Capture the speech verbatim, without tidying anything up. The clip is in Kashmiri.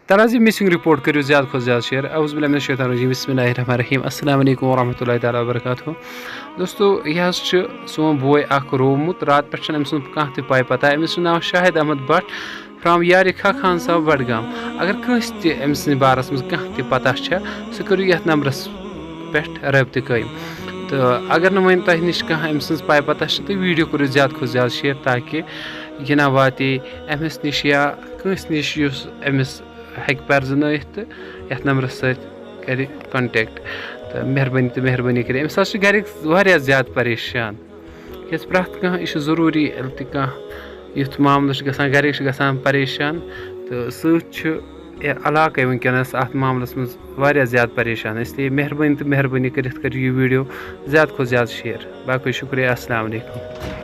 تَلہٕ حظ یہِ مِسِنٛگ رِپورٹ کٔرِو زیادٕ کھۄتہٕ زیادٕ شِیَر۔ اعوذ باللہ من الشیطان الرجیم، بسم اللہ الرحمن الرحیم، السلام علیکم ورحمۃ اللہ تعالیٰ وبرکاتہ۔ دوستو، یہِ حظ چھُ سون بوے اَکھ روومُت، راتہٕ پٮ۪ٹھ چھَنہٕ أمۍ سٕنٛز کانٛہہ تہِ پَے پَتہ۔ أمِس چھُ ناو شاہد احمد بٹ فرام یارِ کھا خان صٲب بڈگام۔ اگر کٲنٛسہِ تہِ أمۍ سٕنٛدِ بارَس منٛز کانٛہہ تہِ پَتہ چھےٚ، سُہ کٔرِو یَتھ نمبرَس پٮ۪ٹھ رٲبطہٕ قٲیِم۔ تہٕ اگر نہٕ وۄنۍ تۄہہِ نِش کانٛہہ أمۍ سٕنٛز پَے پَتہ چھِ، تہٕ ویٖڈیو کٔرِو زیادٕ کھۄتہٕ زیادٕ شِیَر، تاکہِ یہِ نہ واتے أمِس نِش یا کٲنٛسہِ نِش یُس أمِس ہیٚکہِ پرزٕنٲیِتھ تہٕ یَتھ نمبرَس سۭتۍ کَرِ کانٹیکٹ۔ تہٕ مہربٲنی تہٕ مہربٲنی کٔرِتھ، أمِس حظ چھِ گَرِکۍ واریاہ زیادٕ پریشان، کیٛازِ پرٛٮ۪تھ کانٛہہ، یہِ چھُ ضروٗری، ییٚلہِ تہِ کانٛہہ یُتھ معاملہٕ چھُ گژھان، گَرِکۍ چھِ گژھان پریشان، تہٕ سۭتۍ چھُ یہِ علاقَے وٕنکیٚنَس اَتھ معاملَس منٛز واریاہ زیادٕ پریشان۔ اس لیے مہربٲنی تہٕ مہربٲنی کٔرِتھ کٔرِو یہِ ویٖڈیو زیادٕ کھۄتہٕ زیادٕ شِیَر۔ باقٕے شُکریہ، السلام علیکم۔